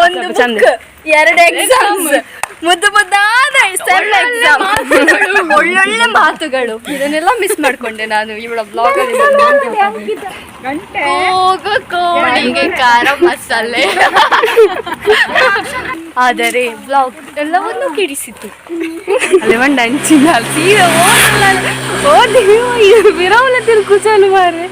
ಒಂದು ಚಂದ. ಬುಕ್, ಎರಡು ಎಕ್ಸಾಮ್ಸ್, ಮುದ್ದು ಮುದ್ದಾದ ಸೆಮ್ ಎಕ್ಸಾಮ್, ಒಳ್ಳೊಳ್ಳೆ ಮಾತುಗಳು, ಇದನ್ನೆಲ್ಲ ಮಿಸ್ ಮಾಡ್ಕೊಂಡೆ ನಾನು ಇವಳ ಬ್ಲಾಗ್ ಅಲ್ಲಿ. ಹೋಗು ಕೋಳಿಗೆ ಖಾರ ಮಸಾಲೆ. ಆದರೆ ಬ್ಲಾಗ್ ಎಲ್ಲವನ್ನೂ ಕೆಡಿಸಿತು. ಅಲ್ಲಿ ಬಂಡ ಅಂಚಿನ ಅಲ್ಲಿ ಸೀದಾ ಓದಲ್ಲ ಓದಿ ವಿರವಲ ತಿಳ್ಕು ಚಾಲು ಮಾರ್ರೆ.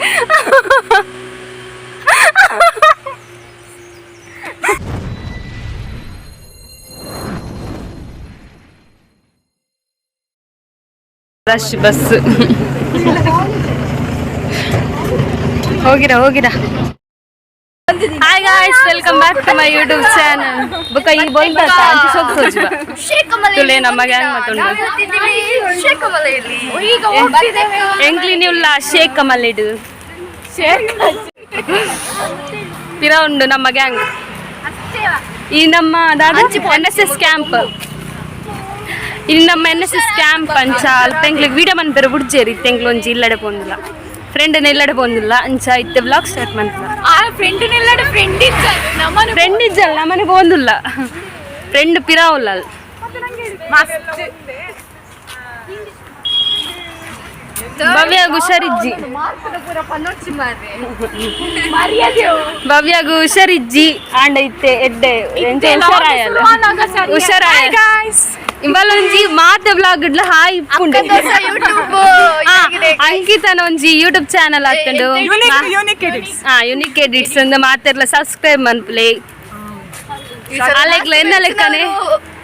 Rush bus. ಹೋಗಿರ ಹೋಗಿರ. Hi guys, welcome back to my YouTube channel. ಬುಕ್ಕ ಈ ಬೋಲ್ದ ಅಂಚೆ ಸೋಕ್ ಸೋಜುವ ತುಲೆ ನಮ್ಮ ಗ್ಯಾಂಗ್ ಮತ್ತೊಂದು. ಎಂಕ್ಲಿ ನೀವುಲ್ಲ ಶೇಕ್ ಕಮಲಿಡು ಪಿರ ಉಂಡು ನಮ್ಮ ಗ್ಯಾಂಗ್. ಈ ನಮ್ಮ ದಾದ ಎನ್ ಎಸ್ ಎಸ್ ಕ್ಯಾಂಪ್. ಇಲ್ಲಿ ನಮ್ಮ ಎನ್ ಎಸ್ ಎಸ್ ಕ್ಯಾಂಪ್ ಅಂಚ ಅಲ್ಪ ಎಂಕ್ಲಿಗೆ ವೀಡಿಯೋ ಮನ್ಪೆರ ಬುಡ್ಜೇರಿ. ಇತ್ತೆ ಒಂಜಿ ಇಲ್ಲಡೆ ಪೋಂದಿಲ್ಲ, ಫ್ರೆಂಡ್ ಇಲ್ಲಡೆ ಪೋಂದಿಲ್ಲ. ಅಂಚ ಇತ್ತೆ ಬ್ಲಾಗ್ ಸ್ಟಾರ್ಟ್ ಮಂತಿಲ್ಲ. ಆ ಫ್ರೆಂಡ್ ಫ್ರೆಂಡ್ ನಮ್ಮನ್ನು ಫ್ರೆಂಡ್ ಇಜ್ಜಲ್ಲ, ನಮ್ಮನೆ ಪೋಂದಿಲ್ಲ. ಫ್ರೆಂಡ್ ಪಿರಾವುಲ್ಲ ಅಲ್ಲಿ. ಭವ್ಯ ಹುಷಾರಿಜ್ಜಿ, ಭವ್ಯಗು ಹುಷಾರಿಜ್ಜಿ. ಆಂಡ ಇತ್ತೆ ಎಡ್ಡೆ ಎಂಚ ಹುಷಾರಾಯಲ್ಲ ಹುಷಾರಾಯ. ಇಂಬಲ್ ಒಂಜಿ ಮಾತೆ ಬ್ಲಾಗ್ ಇಡ್ಲ ಹಾಯ್ ಇಪ್ಪುಂಡು. ಯೂಟ್ಯೂಬ್. ಅಂಕಿತನ ಒಂಜಿ ಯೂಟ್ಯೂಬ್ ಚಾನಲ್ ಆತಂಡು. Unique edits. ಹಾ, ಯುನಿಕ್ ಎಡಿಟ್ಸ್ ಅಂದ. ಮಾತೆರ್ಲ ಸಬ್ಸ್ಕ್ರೈಬ್ ಮನ್ಪುಲೆ. ಅಲೆಗ್ಲ ಎನ್ನ ಲೆಕ್ಕನೆ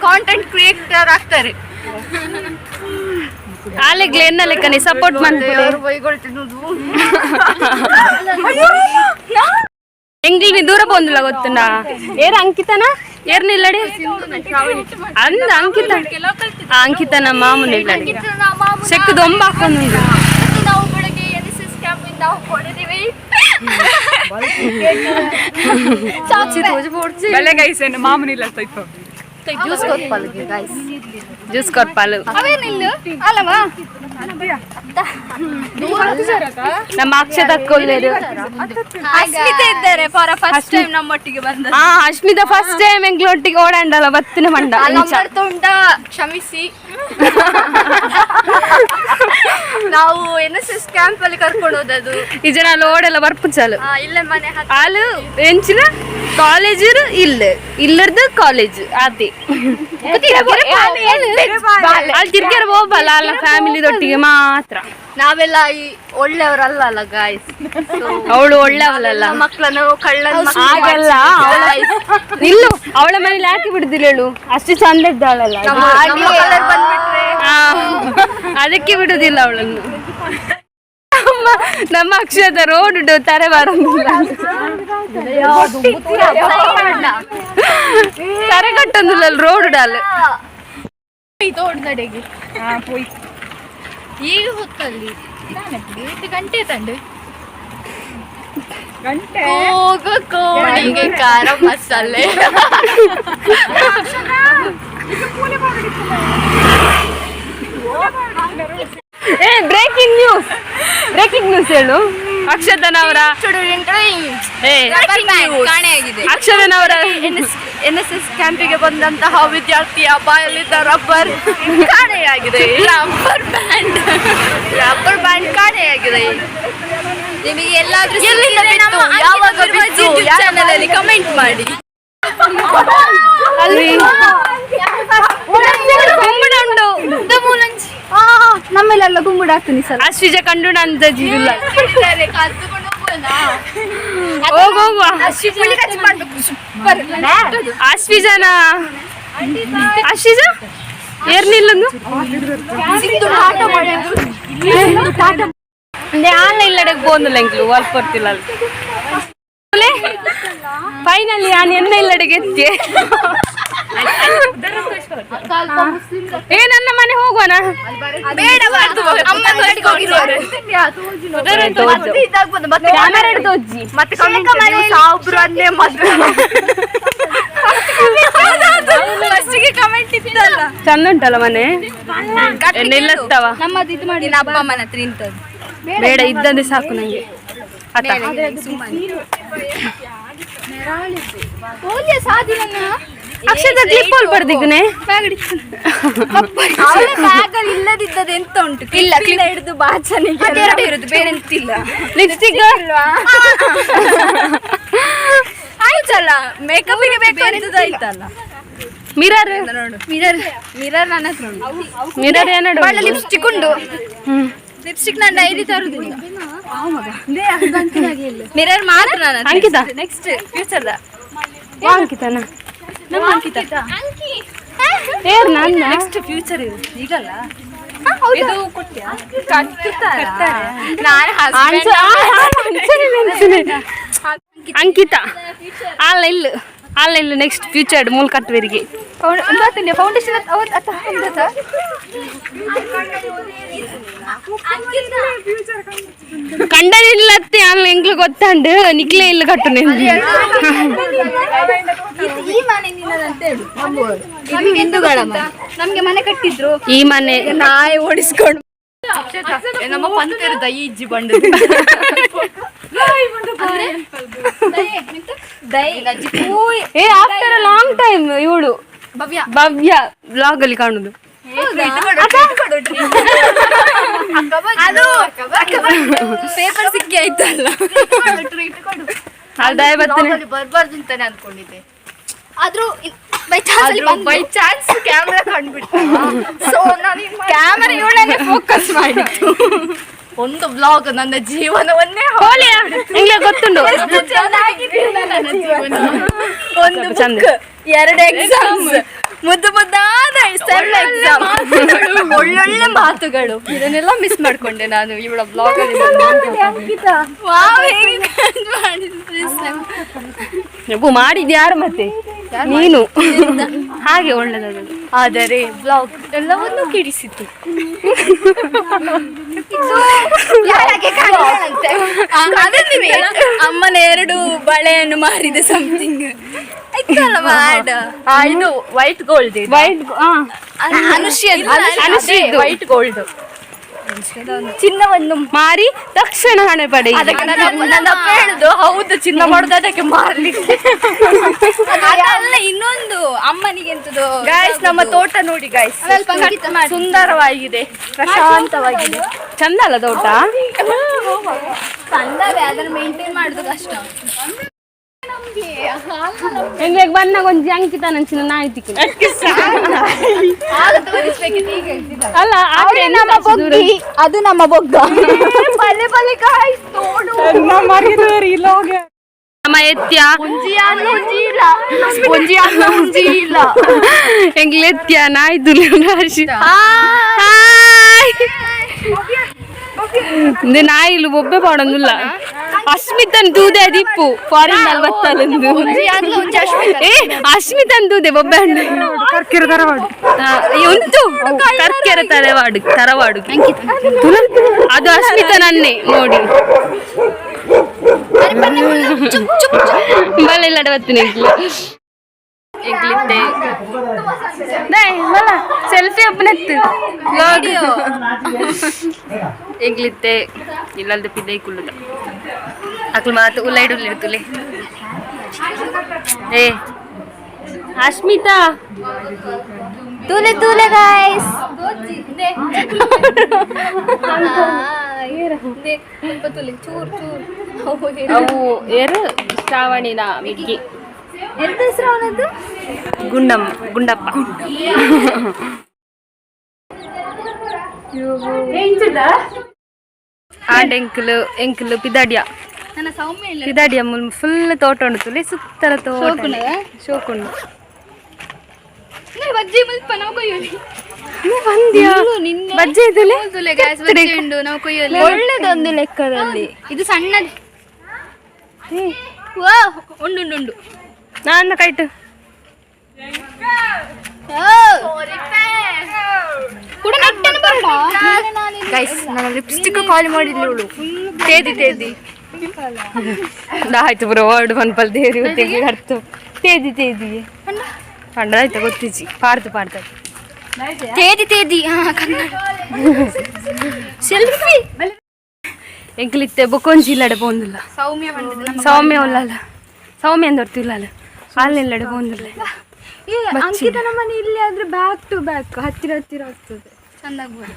ಕಾಂಟೆಂಟ್ ಕ್ರಿಯೇಟರ್ ಆಗ್ತಾರೆ. ಆಲೆಗ್ಲ ಎನ್ನ ಲೆಕ್ಕನೆ ಸಪೋರ್ಟ್ ಮನ್ಪುಲೆ. ಎಂಗ್ಲಿ ದೂರ ಪೋಂದಿಲ್ಲ ಗೊತ್ತುಂಡ? ಏರ್ ಅಂಕಿತನ ಏರ್ ನಿಲ್ಲಡಿ ಅಂದ ಅಂಕಿತ. ಆ ಅಂಕಿತನ ಮಾಮು ನಿಲ್ಲಡಿ ಸೆಕ್ ದೊಂಬ ಹಾಕೊಂಡು. ನಾವು ಬೆಳಗ್ಗೆ ಎನ್ ಎಸ್ ಎಸ್ ಕ್ಯಾಂಪ್ ಇಂದ ಹೊಡೆದಿವಿ. ಬೆಲೆ ಗೈಸ್ ಏನು ಮಾಮೂಲಿ ಇತ್ತು. ಜ್ಯೂಸ್ ಕೊರ್ಪಾಲು. ಅಲ್ಲವಾ? ನಮ್ಮ ಅಕ್ಷತ ಕೊಲ್ಲೇರು. ಅಸ್ಮಿತಾ ಇದ್ದಾರೆ ಫಾರ್ ಫಸ್ಟ್ ಟೈಮ್ ನಮ್ಮೊಟ್ಟಿಗೆ ಬಂದ. ಹಾ, ಅಶ್ಮಿತಾ ಫಸ್ಟ್ ಟೈಮ್ ಎಂಗ್ಲೊಟ್ಟಿಗೆ ಓಡಾಂಡಲ್ಲ ಬತ್ತಿನ ಮಂಡ ಅಂಚ. ಉಂಟ, ಕ್ಷಮಿಸಿ. ನಾವು ಎನ್ ಎಸ್ ಎಸ್ ಕ್ಯಾಂಪ್ ಅಲ್ಲಿ ಕರ್ಕೊಂಡು ಹೋದದ್ದು. ಈ ಜನ ಅಲ್ಲಿ ಓಡೆಲ್ಲ ಬರ್ಪು ಚಾಲು. ಇಲ್ಲೇ ಮನೆ ಹತ್ರ. ಆಲು ಎಂಚಿನ ಕಾಲೇಜ್ ಇಲ್ಲ, ಇಲ್ಲರ್ದು ಕಾಲೇಜ್ ಆತಿ. ಅಲ್ಲಿ ತಿರ್ಗ್ಯಾರ ಹೋಗಲ್ಲ ಅಲ್ಲ, ಫ್ಯಾಮಿಲಿ ದೊಟ್ಟಿಗೆ ಮಾತ್ರ. ನಾವೆಲ್ಲ ಈ ಒಳ್ಳೆಯವರಲ್ಲ ಅಲ್ಲ ಗಾಯ್ಸ್. ಅವಳು ಒಳ್ಳೆಯವಳಲ್ಲ. ಮಕ್ಕಳನ್ನು ಕಳ್ಳ ಆಗಲ್ಲ ನಿಲ್ಲು. ಅವಳ ಮನೇಲಿ ಯಾಕೆ ಬಿಡುದಿಲ್ಲ ಹೇಳು? ಅಷ್ಟು ಚಂದ ಇದ್ದಾಳಲ್ಲ. ಬಂದ್ಬಿಟ್ರೆ. ಆ, ಅದಕ್ಕೆ ಬಿಡುದಿಲ್ಲ ಅವಳನ್ನು. ನಮ್ಮ ನಮ್ಮ ಅಕ್ಷದ ರೋಡ್ ತರೆ ಬರಂಗಿಲ್ಲ, ತರೆ ಕಟ್ಟೊಂದಿಲ್ಲ ರೋಡ್ ಡಾಲ್. ನಡೆಗೆ ಈಗ ಹೊತ್ತಲ್ಲಿ 8 ಗಂಟೆ ತಂಡು. ಗಂಟೆ. ಹೋಗು ಕೋಳಿಗೆ ಖಾರ ಮಸಾಲೆ. ಏ, ಬ್ರೇಕಿಂಗ್ ನ್ಯೂಸ್, ಬ್ರೇಕಿಂಗ್ ನ್ಯೂಸ್ ಹೇಳು. ಅಕ್ಷತನವರ ಏ ಕಾಣೆಯಾಗಿದೆ. ಅಕ್ಷತನವರ ಎನ್ ಎಸ್ ಎಸ್ ಕ್ಯಾಂಪಿಗೆ ಬಂದಂತಹ ವಿದ್ಯಾರ್ಥಿಯ ಬಾಯಲ್ಲಿದ್ದ ರಬ್ಬರ್ ಕಾಣೆಯಾಗಿದೆ. ರಬ್ಬರ್ ಬ್ಯಾಂಡ್, ರಬ್ಬರ್ ಬ್ಯಾಂಡ್ ಕಾಣೆಯಾಗಿದೆ. ನಿಮಗೆ ಎಲ್ಲಾದ್ರೂ ಎಲ್ಲಿಂದ ಬಿತ್ತು, ಯಾವಾಗ ಬಿತ್ತು, ಚಾನೆಲ್ ಅಲ್ಲಿ ಕಮೆಂಟ್ ಮಾಡಿ. ಅಲ್ಲಿ ಗುಂಬುಡ ಉಂಡು. ನಮ್ಮೆಲ್ಲ ಗುಂಬುಡ ಆಗ್ತೀನಿ ಸರ್. ಅಶ್ವಿಜ ಕಂಡು ಅಂದಾಜಿಲ್ಲ. ಹೋಗ್ ಹೋಗುವ. ಅಶ್ವಿಜನ ಅಶ್ವಿಜ ಏರ್ನಿಲ್ಲೊಂದು ಆನ್ಲೈನ್ ಇಲ್ಲಡೆ ಬೋಂದಿಲ್ಲ ಎಂಕ್ಲು ವರ್ಕ್ ಬರ್ತಿಲ್ಲ. ಫೈನಲಿ ನಾನು ಎನ್ನ ಇಲ್ಲಡೆಗೆ ಎತ್ತಿ. ಏ, ನನ್ನ ಮನೆ ಹೋಗುವನ? ಕ್ಯಾಮೆರಾ ಹಿಡ್ದು ಅಜ್ಜಿ. ಮತ್ತೆ ಸಾಬ್ರು ಅನ್ನೇ ಮದ್ವೆ ಫಸ್ಟಿಗೆ ಕಮೆಂಟ್ ಇತ್ತಲ್ಲ. ಚಂದ ಉಂಟಲ್ಲ ಮನೆ? ನಿಲ್ಲತ್ತವ. ನಮ್ಮದು ಇದು ಮಾಡಿ ಅಪ್ಪ ಅಮ್ಮನ ಹತ್ರ ಇಂಥದ್ದು. ಬೇಡ, ಇದ್ದಂದ್ರೆ ಸಾಕು ನಂಗೆ. ಆತ. ಅಕ್ಷತ ಕ್ಲಿಪ್ ಅಲ್ಲಿ ಬರ್ದಿಗ್ನೆ. ಬ್ಯಾಗಲ್ಲಿ ಇಲ್ಲದಿದ್ದದ್ದು ಎಂತ ಉಂಟು? ಇಲ್ಲ, ಕ್ಲಿಪ್ ಹಿಡಿದು ಬಾಚನಿಗೆ ಅದೆರಡು ಇರುದು, ಬೇರೆ ಎಂತಿಲ್ಲ. ಲಿಪ್ಸ್ಟಿಕ್. ಆಯ್ತಲ್ಲ, ಮೇಕಪ್ಗೆ ಬೇಕಾದದ್ದು ಆಯ್ತಲ್ಲ. ಮಿರರ್. ನೋಡು, ಮಿರರ್, ಮಿರರ್ ನನ್ನ ಹತ್ರ ಉಂಟು. ಮಿರರ್ ಏನಡು? ಒಳ್ಳೆ ಲಿಪ್ಸ್ಟಿಕ್ ಉಂಟು. ಲಿಪ್ಸ್ಟಿಕ್ ನಾನು ಡೈಲಿ ತರುದಿಲ್ಲ. ಮಿರರ್ ಮಾತ್ರ ನಾನು. ಅಂಕಿತಾ. ನೆಕ್ಸ್ಟ್ ಫ್ಯೂಚರ್ ವಾ ಅಂಕಿತನ. ನಮ್ಮ ಅಂಕಿತ. ಏರ್ ನನ್ನ ನೆಕ್ಸ್ಟ್ ಫ್ಯೂಚರ್ ಇದು ಈಗಲ್ಲ. ಇದು ಕೊಟ್ಯಾ? ನಾನು. ಅಂಕಿತಾ ಅಲ್ಲ ಇಲ್ಲ ಅಲ್ಲ ಇಲ್ಲ, ನೆಕ್ಸ್ಟ್ ಫ್ಯೂಚರ್ ಮೂಲ ಕಟ್ಟುವರಿಗೆ. ಫೌಂಡೇಶನ್. ಕಂಡನಿಲ್ಲತ್ತೆ ಅಲ್ಲ, ಎಂಗ್ಲು ಗೊತ್ತಂಡು ನಿಕ್ಲೆ ಇಲ್ಲ ಕಟ್ಟು. ಈ ಮನೆ ನಿನ್ನದಂತ ಹೇಳು. ಇದು ಹಿಂದೂಗಳ ಮನೆ. ನಮ್ಗೆ ಮನೆ ಕಟ್ಟಿದ್ರು. ಈ ಮನೆ ನಾಯಿ ಓಡಿಸ್ಕೊಂಡು ನಮ್ಮ ಪಂತರು ದೈ ಇಜ್ಜಿ ಬಂಡು ದೈ. ಏ, after a long time ಇವಳು ಭವ್ಯ. ಭವ್ಯ ಬ್ಲಾಗ್ ಅಲ್ಲಿ ಕಾಣುದು. ಅದು ಪೇಪರ್ ಸಿಕ್ಕಿ ಆಯ್ತಲ್ಲ. ಅಲ್ದಾಯ ಬರ್ತೇನೆ. ಬರ್ಬಾರ್ದು ಅಂತಾನೆ ಅನ್ಕೊಂಡಿದ್ದೆ. ಆದ್ರೂ by chance, by chance camera ಕಂಡ್ಬಿಟ್ಟು, ಸೊ ನಾನು ಕ್ಯಾಮೆರಾ ಇವಳನ್ನೇ ಫೋಕಸ್ ಮಾಡಿತ್ತು. ಒಂದು ಬ್ಲಾಗ್ ನನ್ನ ಜೀವನವನ್ನೇ ಹೋಲಿಯಾ ನಿಂಗೆ ಗೊತ್ತುಂಡು. ಎಷ್ಟು ಚೆನ್ನಾಗಿದೆ ನನ್ನ ಜೀವನ. ಒಂದು ಚಂದ. ಬುಕ್, ಎರಡು ಎಕ್ಸಾಮ್ಸ್, ಮುದ್ದು ಮುದ್ದಾದ ಸೆಮ್ ಎಕ್ಸಾಮ್, ಒಳ್ಳೊಳ್ಳೆ ಮಾತುಗಳು, ಇದನ್ನೆಲ್ಲ ಮಿಸ್ ಮಾಡ್ಕೊಂಡೆ ನಾನು ಇವಳ ಬ್ಲಾಗ್ ಅಲ್ಲಿ. ವಾವ್, ಹೇಗೆ ಮಾಡಿದ್ರು. ಅಬ್ಬು, ಮಾಡಿದ್ ಯಾರು ಮತ್ತೆ? ನೀನು. ಹಾಗೆ ಒಳ್ಳೇದದು. ಆದರೆ ಬ್ಲಾಗ್ ಎಲ್ಲವನ್ನೂ ಕೆಡಿಸಿತು. ಅಮ್ಮನ ಎರಡು ಬಳೆಯನ್ನು ಮಾರಿದ ಸಮಥಿಂಗ್ ಆಯ್ತಲ್ಲ ಮಾಡ. ಇದು ವೈಟ್ ಗೋಲ್ಡ್. ವೈಟ್. ಅನುಶ್ರೀ. ಅನುಶ್ರೀದ್ದು. White gold. ಚಿನ್ನವನ್ನು ಮಾರಿ ತಕ್ಷಣ ಹಣ ಪಡೆಯಿ. ಅದಕ್ಕೆ ನನ್ನ ನನ್ನ ಅಪ್ಪ ಹೇಳುದು, ಹೌದು, ಚಿನ್ನ ಮಾಡುದು ಅದಕ್ಕೆ ಮಾರ್ಲಿಕ್ಕೆ. ಅದಲ್ಲ, ಇನ್ನೊಂದು ಅಮ್ಮನಿಗೆ ಎಂತದು. ಗಾಯ್ಸ್, ನಮ್ಮ ತೋಟ ನೋಡಿ ಗಾಯ್ಸ್, ಸುಂದರವಾಗಿದೆ, ಪ್ರಶಾಂತವಾಗಿದೆ. ಚಂದ ಅಲ್ಲ ತೋಟ? ಚಂದವೇ, ಅದನ್ನು ಮೇಂಟೈನ್ ಮಾಡುದು ಕಷ್ಟ. ಹೆಂಗೆ ಬಣ್ಣ ಒಂಜಿ ಅಂಕಿತ ನಂಚಿನ ನಾಯಿ ತಿಕ್ಕಿನ ಆಗ ತೋರಿಸ್ಬೇಕಿತ್ತು, ಈಗ ಹೇಳ್ತಿದ್ದಾಳೆ. ಅಲ್ಲ, ಆ ಕಡೆ ಎಂತ ಅಷ್ಟು ದೂರ? ಅದು ನಮ್ಮ ಬೊಗ್ಗ ಬಲೆ ಬಲೆ ಗಾಯ್ಸ್ ತೋಡು. ನಮ್ಮ ಎತ್ಯ. ಎಂಗ್ಲೆತ್ಯ ನಾಯಿ ತುಲಿ ರಾಶಿ. ಹಾಯ್. ಇಂದು ನಾಯಿಲು ಬೊಬ್ಬೆ ಪಾಡೊಂದುಲ್ಲ. ಅಶ್ಮಿತನ್ ತೂದೆ ದಿಪ್ಪು ಫಾರಿನ್ ಅಲ್ಲಿ ಬತ್ತಲಂದು. ಏ, ಅಶ್ಮಿತನ್ ತೂದೆ ಬೊಬ್ಬೆ ಹಣ್ಣು. ಆ, ಈ ಉಂಟು ಕರ್ಕೆರ ತರವಾಡು ತರವಾಡು. ಅದು ಅಶ್ಮಿತನನ್ನೇ ನೋಡಿ. ಬಲ ಇಲ್ಲ ಬತ್ತಿನ ಎಂಗ್ಲಿತ್ತೆ ಬಲ ಸೆಲ್ಫಿ ಒಬ್ಬನೆತ್ತು ಎಂಗ್ಲಿತ್ತೆ ಇಲ್ಲಲ್ದ ಪಿದೈ ಕುಲ್ಲುದ. ಅಕ್ಲು ಮಾತು ಉಲ್ಲೈಡು ಉಲ್ಲಿಡ್ತುಲೆ. ಏ ಅಶ್ಮಿತಾ. ತೂಲೆ ತೂಲೆ ಗಾಯ್ಸ್. ಅವು ಏರು ಶ್ರಾವಣಿನ ಮಿಕ್ಕಿ. ಎಂತ ಹೆಸರು ಅವನದ್ದು? ಗುಂಡಮ್ಮ, ಗುಂಡಪ್ಪ. ಆಂಡ್ ಎಂಕುಲು ಎಂಕುಲು ಪಿದಾಡಿಯ. ನನ್ನ ಸೌಮ್ಯ ಇಲ್ಲ. ಪಿದಾಡಿಯ ಮುಲ್ ಫುಲ್ ತೋಟ ಉಂಟು ತುಲೆ, ಸುತ್ತಲ ತೋಟ. ಶೋಕುಂಡದ? ಶೋಕುಂಡು. ಬಜ್ಜಿ ಮುಲ್ಪ ನಾವು ಕೊಯ್ಯೋಲಿ. ಬಂದ್ಯಾ? ನಿನ್ನೆ. ಬಜ್ಜೆ ಇದ್ದಲೆ. ತುಲೆ ಗಾಯ್ಸ್, ಬಜ್ಜಿ ಉಂಡು, ನಾವು ಕೊಯ್ಯೋಲಿ. ಒಳ್ಳೆದೊಂದು ಲೆಕ್ಕದಲ್ಲಿ ಇದು ಸಣ್ಣದು. ವಾ, ಉಂಡು ಉಂಡು ಉಂಡು. ನಾನು ಕೈಟು. ಕೂಡ ನೆಟ್ಟನ್ನು ಬರಡ. ಗೈಸ್, ನನ್ನ ಲಿಪ್ಸ್ಟಿಕ್ ಖಾಲಿ ಮಾಡಿದ್ಲು ಇವಳು. ತೇದಿ ತೇದಿ. ಆಯ್ತು ಬ್ರೋ, ವರ್ಡ್ ಪನ್ಪಲ್ ದೇರಿ ಅರ್ಥ ತೇದಿ ತೇದಿ ಪಂಡ ಆಯ್ತಾ ಗೊತ್ತಿಜ್ಜಿ ಪಾಡ್ದು ಪಾಡ್ದು. ತೇದಿ ತೇದಿ, ಹಾ, ಕನ್ನಡ ಸೆಲ್ಫಿ. ಎಂಕ್ಲಿತ್ತೆ ಬೊಕ್ಕೊಂಜಿ ಇಲ್ಲಡೆ ಪೋಂದಿಲ್ಲ. ಸೌಮ್ಯ ಬಂದಿದ್ದು ನಮ್ಮ. ಸೌಮ್ಯ ಉಲ್ಲಲ್ಲ. ಸೌಮ್ಯ ಅಂದೊರ್ತಿಲ್ಲ ಅಲ್ಲ ಅಲ್ಲೆಲ್ಲಡೆ ಪೋಂದಿಲ್ಲ. ಅಂಕಿತನ ಮನೆ ಇಲ್ಲಿ ಆದ್ರೆ back to back ಹತ್ತಿರ ಹತ್ತಿರ ಆಗ್ತದೆ. ಚಂದಾಗ್ಬೋದು.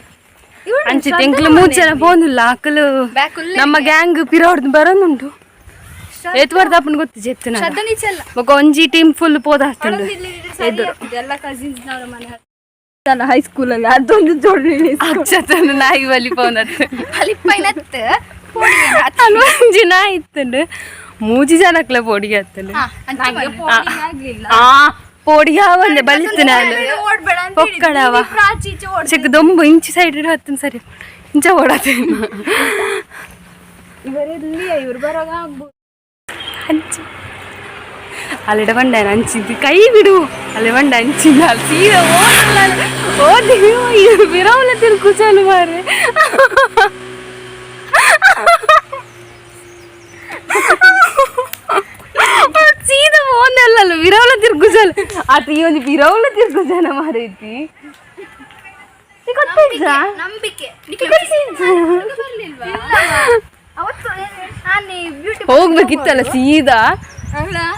ಅಂಚಿತ್ತು ಎಂಕ್ಲು ಮೂರು ಜನ ಪೋಂದಿಲ್ಲ ಅಕ್ಕಲು. ನಮ್ಮ ಗ್ಯಾಂಗ್ ಪಿರೋಡ್ದು ಬರೋನುಂಟು. ಏತ್ವಾರ್ದ ಅಪ್ಪನ ಗೊತ್ತು ಜೆತ್ತು ನೀಚಲ್ಲ. ಬೊಕ ಒಂಜಿ ಟೀಮ್ ಫುಲ್ ಪೋದಾಗ್ತುಂಡು ಎದುರು. ಎಲ್ಲ ಕಸಿನ್ಸ್ ನವರ ಮನೆ. ಹೈಸ್ಕೂಲಲ್ಲಿ ಅದೊಂದು ಜೋಡಿ. ಅಕ್ಷತನ ನಾಯಿ ಬಲಿ ಪೋನತ್ತು. ಅಲಿಪ್ಪೈನತ್. ಅಲ್ವ ಒಂಜಿ ನಾಯಿ ಇತ್ತುಂಡು, ಮೂಜಿ ಜನಕ್ಲ ಪೋಡಿಗೆ ಹತ್ತುಂಡು. ಆ ಪೋಡಿಗೆ ಒಂದೆ ಬಲಿತ್ತು ನಾನು ಪೊಕ್ಕಡವ ಚೆಕ್ ದೊಂಬು ಇಂಚಿ ಸೈಡ್ ಹತ್ತುನ್ ಸರಿ ಇಂಚ ಓಡಾತ. ಇವರೆಲ್ಲಿ ಇವ್ರು ಬರೋಗ ಆಗ್ಬೋದು. ಅಂಚಿ ಅಲ್ಲಿಡ ಬಂಡ ಅಂಚಿದ್ದು ಕೈ ಬಿಡು. ಅಲ್ಲಿ ಬಂಡ ಅಂಚಿದ್ದ ಅಲ್ಲಿ ಸೀದಾ ಓದಲ್ಲ ಓದಿ ಇದು ಬಿರವಲ ತಿರ್ಕು ಚಾಲು ಮಾರೆ. ಸೀದಾ ಓದಲ್ಲ ಅಲ್ಲ ವಿರವಲ ತಿರ್ಕು ಚಾಲು ಆತ. ಈ ಒಂದು ಬಿರವಲ ತಿರ್ಕು ಜನ ಮಾರೈತಿ. ಗೊತ್ತಿದ್ದ ನಂಬಿಕೆ ಅವತ್ತು ಆನೆ ಬ್ಯೂಟಿ. ಹೋಗ್ಬೇಕಿತ್ತಲ್ಲ ಸೀದಾ,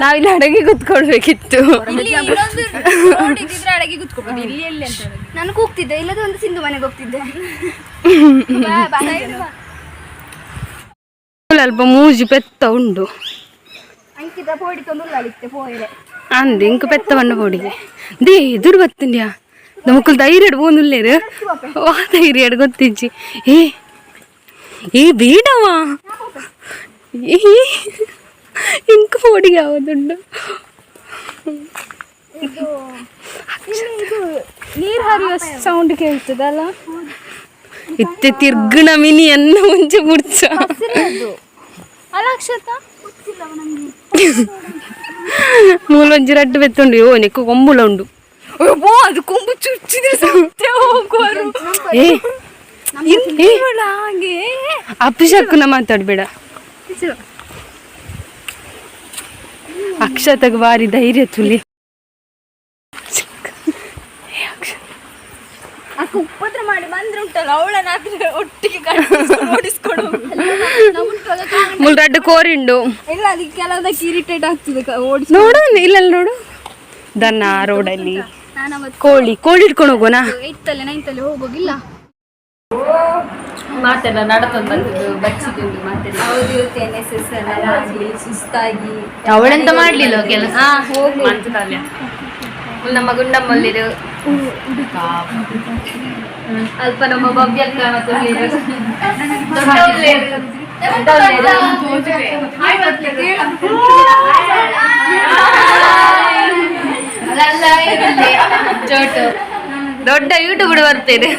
ನಾವಿಲ್ಲಿ ಅಡಗೆ ಕುತ್ಕೊಳ್ಬೇಕಿತ್ತು. ಇಲ್ಲಿ ಇನ್ನೊಂದು ರೋಡ್ ಇದ್ದಿದ್ರೆ ಅಡಗೆ ಕೂತ್ಕೋಬೋದು. ಇಲ್ಲಿ ಎಲ್ಲಿ ಅಂತ ನಾನು ಕೂಗ್ತಿದ್ದೆ, ಇಲ್ಲದ ಒಂದು ಸಿಂಧು ಮನೆಗೆ ಹೋಗ್ತಿದ್ದೆ. ಬಾ, ಬಾ, ಬಾ. ಅಲ್ಪ ಮೂಜಿ ಪೆತ್ತ ಉಂಡು. ಅಂಕಿತ ಪೋಡಿ ತೊಂದ್ರೆ ಅಳಿತ್ತೆ ಪೋಯರೆ. ಅಂದ್ ಇಂಕ ಪೆತ್ತ ಬಣ್ಣ ಪೋಡಿಗೆ they ಎದುರು ಬತ್ತಂಡ್ಯಾ. ನಮಕ್ಕಲ್ ಧೈರ್ಯ ಪೋನುಲ್ಲೇರು ವಾ ಧೈರ್ಯ ಗೊತ್ತಿಜ್ಜಿ. ಏ ಏ ಬೇಡವಾ, ಏ ಇಂಕ ಪೋಡಿಗೆ ಯಾವದುಂಡು? ಇದು ನೀರು ಹರಿಯುವ ಸೌಂಡ್ ಕೇಳ್ತದಲ್ಲ. ಇತ್ತೆ ತಿರ್ಗುಣ ಮಿನಿ ಅನ್ನ ಮುಂಚೆ ಮುಡ್ಚ. ಅಲ್ಲ ಅಕ್ಷತ. ಮೂಲೊಂಜಿ ರಡ್ಡು ಬೆತ್ತುಂಡು. ಯೋ ನೆಕ್ಕು ಕೊಂಬುಲ ಉಂಡು. ಓ ಅದು ಕೊಂಬು ಚುಚ್ಚಿದ್ರೆ ಸತ್ಯ ಹೋಗುವರು. ಏ ಏ ಹಾಗೆ. ಅಭಿಷೇಕ್ನ ಮಾತಾಡ್ಬೇಡ. ಅಕ್ಷತಗ್ ಬಾರಿ ಧೈರ್ಯ ತುಲಿ. ಏ ಅಕ್ಷತ. ಅಕ್ಕ ಉಪದ್ರ ಮಾಡಿ ಬಂದ್ರೆ ಉಂಟಲ್ಲ, ಅವಳನ್ನಾದ್ರೆ ಒಟ್ಟಿಗೆ ಓಡಿಸ್ಕೊಂಡು. ಮುಲ್ ರಡ್ಡು ಕೋರಿಂಡು. ಇಲ್ಲ, ಅದಕ್ಕೆ ಕೆಲವದಕ್ಕೆ ಇರಿಟೇಟ್ ಆಗ್ತದೆ ಓಡಿಸ್. ನೋಡು, ಇಲ್ಲ ನೋಡು, ದನ ರೋಡಲ್ಲಿ. ನಾನು ಅವತ್ತು ಕೋಳಿ ಕೋಳಿ ಇಟ್ಕೊಂಡು ಹೋಗೋಣ. ಏಯ್ತಲ್ಲಿ ನೈನ್ತಲ್ಲಿ ಹೋಗೋಗಿಲ್ಲ. ಮಾತೆಲ್ಲ ನಡತೊಂದು ಬಂದದ್ದು ಬಚ್ಚಿದ್ದು ಮಾತೆಲ್ಲ. ಹೌದು, ಇವತ್ತು N S S ಎಲ್ಲ ಸುಸ್ತಾಗಿ. ಅವಳೆಂತ ಮಾಡ್ಲಿಲ್ಲ ಕೆಲಸ. ನಮ್ಮ ಗುಂಡಮ್ಮಲ್ಲಿರು ಅಲ್ಪ ನಮ್ಮ ಭವ್ಯಕ್ಕ ಮತ್ತು ದೊಡ್ಡ ಯೂಟ್ಯೂಬ್ ಬರ್ತೇನೆ.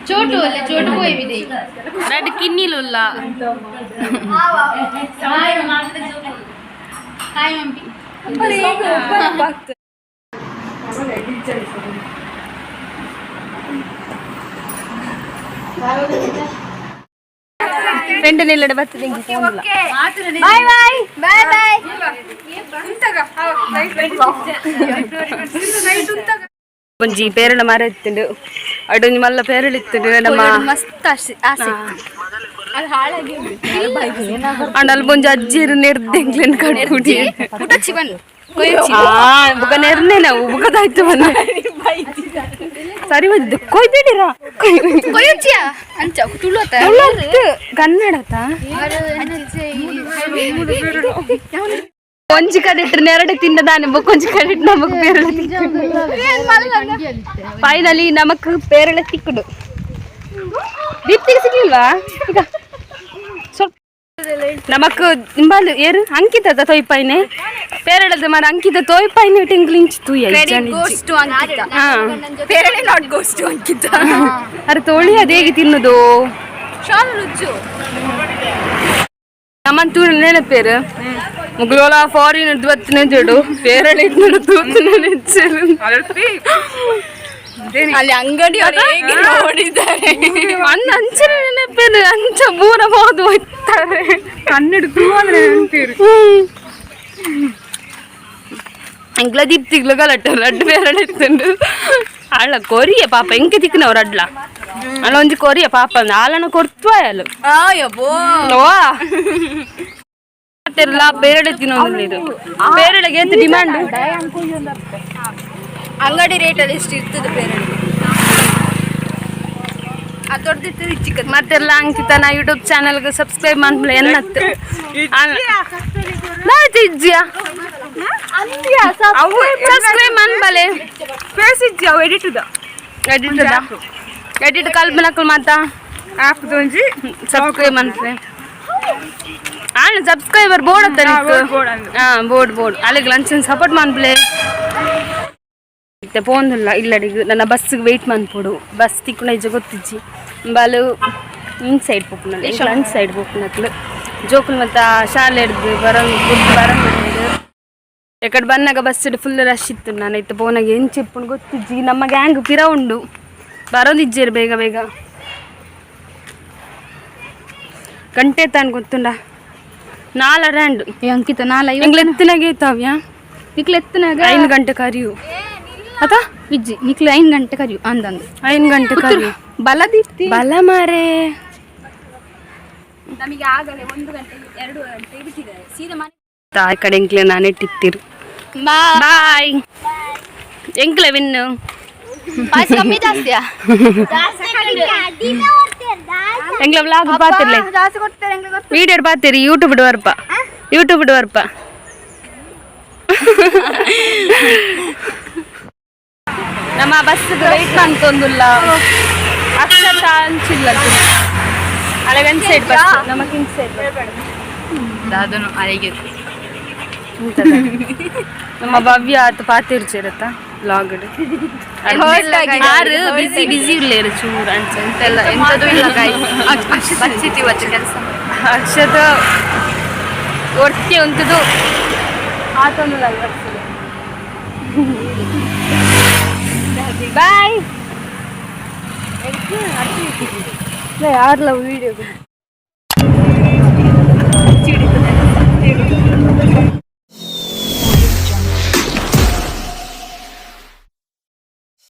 ಚೋಟು ಅಲ್ಲ, ಚೋಟು ಹೋಯ್ವಿದೆ. ರಡ್ಡು ಕಿನ್ನಿಲುಲ್ಲ. ಫ್ರೆಂಡ್ ನಿಲ್ಲಡೆ ಬರ್ತದೆ. Bye bye bye bye. ಒಂಜಿ ಪೇರಳ ಮರ ಇತ್ತುಂಡು, ಅಡೊಂಜಿ ಮಲ್ಲ ಪೇರಳ ಇತ್ತುಂಡು ನಮ್ಮ. ಮಸ್ತ್ ಆಸೆ ಆಸೆ. ಅದು ಹಾಳಾಗಿ. ಅಂಡ ಅಲ್ಪ ಒಂಜಿ ಅಜ್ಜಿಯರು ನೆರ್ದೆಂಗ್ಲೆನ್ ಕಟ್ಬಿಡಿ. ಪುಟಚ್ಚಿ ಬನ್ನು. ಆ ಬುಕ ನೆರ್ನೆ ನಾವು ಬುಕದಾಯ್ತು ಬನ್ನ ಸರಿ ಬಂದಿದ್ದು ಕೊಯ್ಬೇಡಿರಾ. ಕೊಯ್ಯುಚಿಯ ಅಂಚ ತುಳುವತ್ತ. ಕನ್ನಡತ ಒಂಜಿ ಕಡೆ ಇಟ್ಟರೆ ನೆರಡು ತಿನ್ನದಾನೆ, ಬೊಕ್ಕೊಂಜಿ ಕಡೆ ಇಟ್ಟು ನಮಕ್ ಪೇರಳೆ. ಫೈನಲಿ ನಮಕ್ ಪೇರಳೆ ತಿಕ್ಕುಡು. ದೀಪ್ತಿಗೆ ಸಿಗ್ಲಿಲ್ವಾ? ಈಗ ಸ್ವಲ್ಪ ನಮಕ್ ಇಂಬಾಲು ಏರು ಅಂಕಿತದ ತೊಯ್ಪಾಯ್ನೆ ಪೇರಳದ ಮರ ಅಂಕಿತ ತೊಯ್ಪಾಯ್ನೆ ಟಿಂಗ್ಲಿಂಚ್ ತೂಯ. Goes to Ankita. ಹಾ. ಪೇರಳೆ not goes to Ankita. ಅರೆ ತೋಳಿ, ಅದು ಹೇಗೆ ತಿನ್ನುದು? ಶಾಲು ರುಜ್ಜು. ನಮ್ಮಂತೂ ನೆನಪೇರು ಮುಗ್ಲೋಲ ಫಾರಿನ್ ಬತ್ತಿನ ಜಡು ಪೇರಳೆ ಇದ್ನೋಡು ತೂತಿನ ನೆಚ್ಚರು. ಅಲ್ಲಿ ಅಂಗಡಿ ಹೇಗೆ ನೋಡಿದ್ದಾರೆ. ಅಂದ ಅಂಚನೆ ನೆನಪೇರು ಅಂಚ ಬೂರ ಬೋದು ಹೋಯ್ತಾರೆ. ಕನ್ನಡ ಅಂದ್ರೆ ನೆನಪೇರು. ಎಂಕ್ಲ ದೀಪ್ತಿಗ್ಲ ಗಲಟ ರಡ್ಡು ಪೇರಳೆ ಇತ್ತುಂಡು. ಅಳ್ಳ ಕೊರಿಯ ಪಾಪ ಎಂಕೆ ತಿಕ್ನವ್ರು ಅಡ್ಲ. ಅಲ್ಲ ಒಂಜಿ ಕೊರಿಯ ಪಾಪ ಆಲನ ಕೊರ್ತ್ವಾಯಲು. ಅಯ್ಯಬ್ಬೋ. ಮತ್ತೆಲ್ಲ ಬೇರೆಡೆ ತಿನ್ನೋದಿಲ್ಲ. ಇದು ಬೇರೆಡೆಗೆ ಏತ್ ಡಿಮ್ಯಾಂಡ್. ಅಂಗಡಿ ರೇಟ್ ಅಲ್ಲಿ ಎಷ್ಟು ಇರ್ತದೆ ಪೇರಳೆ? ಅದು ದೊಡ್ಡದಿರ್ತದೆ, ಇದು ಚಿಕ್ಕದು. ಮತ್ತೆಲ್ಲ ಅಂಕಿತನ ಯೂಟ್ಯೂಬ್ ಚಾನಲ್ಗೆ ಸಬ್ಸ್ಕ್ರೈಬ್ ಮಾಡ್ಬಿಡ ಎನ್ನತ್ತು ಇಜ್ಜಿಯಾ? ಸಬ್ಸ್ಕ್ರೈಬ್ ಅನ್ಬಲೆ. ಫೇಸ್ ಇಜ್ಜಿ, ಅವು ಎಡಿಟ್. ಎಡಿಟ್, ಎಡಿಟ್ ಕಲ್ಪನಕ್ಕಲ್ ಮಾತಾ. ಆಪ್ ದೊಂಜಿ. ಸಬ್ಸ್ಕ್ರೈಬ್ ಅನ್ಪ್ರೆ. ಆನ್ ಸಬ್ಸ್ಕ್ರೈಬರ್ ಬೋರ್ಡ್ ಅತ್ತ. ಬೋರ್ಡ್ ಅಂದು. ಹಾ, ಬೋರ್ಡ್ ಬೋರ್ಡ್ ಅಲ್ಲಿಗೆ ಲಂಚ್ ಸಪೋರ್ಟ್ ಮನ್ಪ್ಲೆ. ಇತ್ತೆ ಪೋಂದಿಲ್ಲ ಇಲ್ಲಡಿಗೆ. ನನ್ನ ಬಸ್ಸಿಗೆ ವೆಯ್ಟ್ ಮನ್ಪೊಡು. ಬಸ್ ತಿಕ್ಕುನ ಇಜ್ಜ ಗೊತ್ತಿಜ್ಜಿ. ಬಾಲು ಇನ್ ಸೈಡ್ ಪೋಪುನಲ್ಲ, ಲಂಚ್ ಸೈಡ್ ಪೋಪುನಕ್ಲು. ಜೋಕುಲು ಮತ್ತ ಶಾಲೆ ಹಿಡ್ದು ಬರಂಗ್ ಬರಂಗ್. ಎಕಡೆ ಬನ್ನಾಗ ಬಸ್ ಫುಲ್ ರಶ್ ಇತ್ತು. ನಾನು ಇತ್ತು ಪೋನಾಗ ಎಂಚ ಇಪ್ಪುಂಡು ಗೊತ್ತಿಜ್ಜಿ. ನಮ್ಮ ಗ್ಯಾಂಗ್ ಪಿರ ಉಂಡು, ಬರೋದಿಜ್ಜೇರು ಬೇಗ ಬೇಗ. ಗಂಟೆ ತಾನು ಗೊತ್ತುಂಡ? ನಾಲರ ಅಂಡು. ಅಂಕಿತ, ನಾಲ್. ಎಂಗ್ಲ ಎತ್ತಿನಾಗೆ ತಾವ್ಯಾ? ನಿಕ್ಲು ಎತ್ತನಾಗ. 5 ಗಂಟೆ ಕರಿಯು ಅತ? ಇಜ್ಜಿ, ನಿಕ್ಲು 5 ಗಂಟೆ ಕರಿಯು ಅಂದಂದು. 5 ಗಂಟೆ ಕರಿಯು. ಬಲದೀಪ್ತಿ. ಬಲ ಮಾರೆ. ನಮಗೆ ಆಗಲೇ 1 ಗಂಟೆ, 2 ಗಂಟೆ ಬಿಟ್ಟಿದ್ದಾರೆ ಸೀದಾ ಮನೆ. ಆ ಕಡೆ ಎಂಕ್ಲೆ ನಾನೇ ಟಿತ್ತಿರು. Boy ಎಂಕ್ಲೆ win. ಕಮ್ಮಿ ಜಾಸ್ತಿಯಾ? ಎಂಕ್ಲೆ ವ್ಲಾಗ್ ಪಾತಿರ್ಲೆ. ಜಾಸ್ತಿ ಕೊಡ್ತಾರೆ ಎಂಗ್ಲೆ ಗೊತ್ತು. ವೀಡಿಯೋ ಪಾತಿರಿ. ಯೂಟ್ಯೂಬ್ ಬರ್ಪ, ಯೂಟ್ಯೂಬ್ ಬರ್ಪ. ನಮ್ಮ ಬಸ್ ವೆಯ್ಟ್ ಮಾಡ್ತೊಂದುಲ್ಲ. ಅಕ್ಷತ ಅಂಚಿಲ್ಲ ಅಲ್ಲ, ಇನ್ ಸೈಡ್ ಬಸ್, ನಮಕ್ ಇನ್ ಸೈಡ್. ದಾದನು ಅರೆಗೆ. ನಮ್ಮ ಭವ್ಯ ಆತ ಪಾತಿರ್ಚಿರತ್ತ ವ್ಲಾಗ್. ಆರು ಬಿಸಿ ಬಿಸಿ ಉಳ್ಳೇರು ಚೂರು ಅಂಚ. ಎಂತೆಲ್ಲ ಎಂತದೂ ಇಲ್ಲ ಬಚ್ಚಿತಿ ವಚ್ಚ ಕೆಲಸ. ಅಕ್ಷತ ಒಟ್ಟಿ ಉಂಟುದು ಆತೊಂದು. ಬಾಯ್. ಯಾರ್ಲ ವೀಡಿಯೋ.